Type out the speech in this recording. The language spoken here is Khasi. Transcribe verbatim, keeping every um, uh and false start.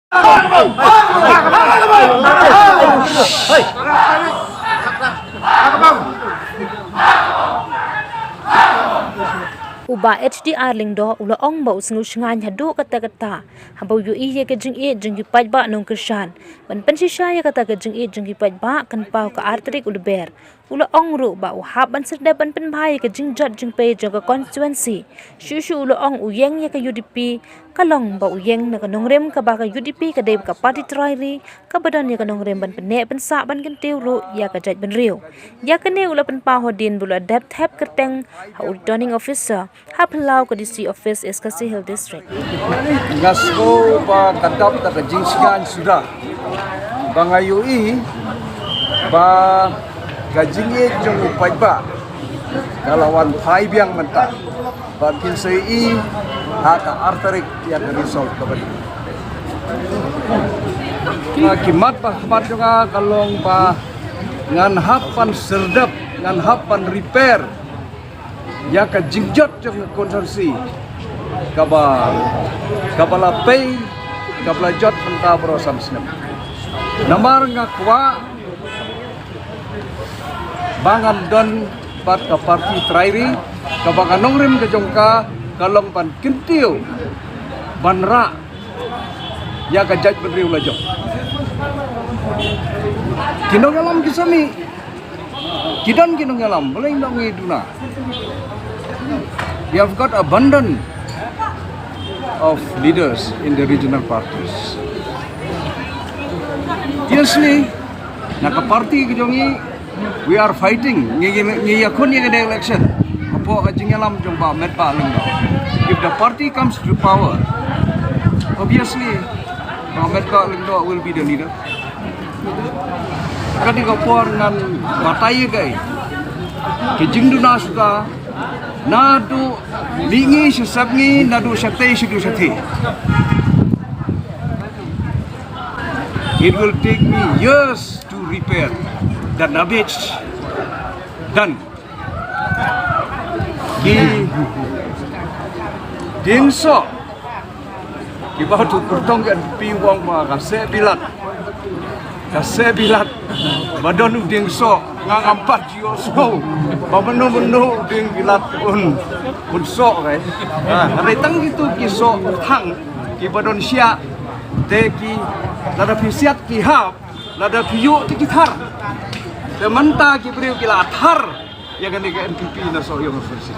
U Bah H D R Lyngdoh u la ong ba u sngewshngaiñ haduh katta katta haba u ïohi ïa ka jingïeit jong ki paidbah nongkyrshan. Ban pynshisha ïa kata ka jingïeit jong ki paidbah, kan paw ka ar tarik u Lber. U la ong ruh ba u hap ban sdang ban pynbha ïa ka jingjot jingpei jong ka constituency. Shuh shuh u la ong u ïeng ïa ka U D P ka long ba u ïeng na ka nongrim kaba ka U D P ka dei ka party trai ri, kaba don ïa ka nongrim ban pynneh pynsah ban kyntiew ruh ïa ka jaitbynriew. Ïa kane u la pynpaw hadien ba u la dep thep kyrteng ha u returning officer ha phyllaw ka D C office East Khasi Hills District. Nga sngew ba ka dap da ka jingshngaiñ suda ba nga ïohi ba ka jingïeit jong u paidbah ka la wan phai biang mynta. Ba kin sa ïohi ha ka ar tarik ïa ka result kaba dei. Ki mat ba khmat jong nga ka long ba ngan hap ban sdang, ngan hap ban repair ïa ka jingjot jong ka constituency kaba, kaba la pei, kaba la jot mynta baroh san snem. Namar nga kwah ba ngan don bad ka party trai ri, kaba ka nongrim ka jong ka ka long ban kyntiew, ban rah ïa ka jaitbynriew la jong. Ki nongïalam ki sa mih, ki don ki nongïalam, balei ngi duna. We have got abundant of leaders in the regional parties. Obviously, na ka party ka jong ngi, we are fighting. Ngi, ngi, ngi ïakhun ïa ka election hapoh ka jingïalam jong Bah Metbah Lyngdoh. If the party comes to power, obviously, Bah Metbah Lyngdoh will be the leader. Ka dei ka por ngan batai ïa kaei ka jingduna suda naduh mihngi sha sepngi, naduh shatei shaduh shatei. It will take me years to repair the damage done. Ki dieng soh kiba u kyrtong ka N P P u ong ba ka seh bilat, ka seh bilat ba don u dieng soh, nga ngam pat ju ïohsngew ba mynno mynno u dieng bilat un, un soh kai. Hynrei tang kito ki soh thang kiba don shiah te ki, lada phi siat ki hap, lada phi ïuh te ki thar. Te mynta ki briew ki la thar ïa kane ka N P P na Sohiong Constituency.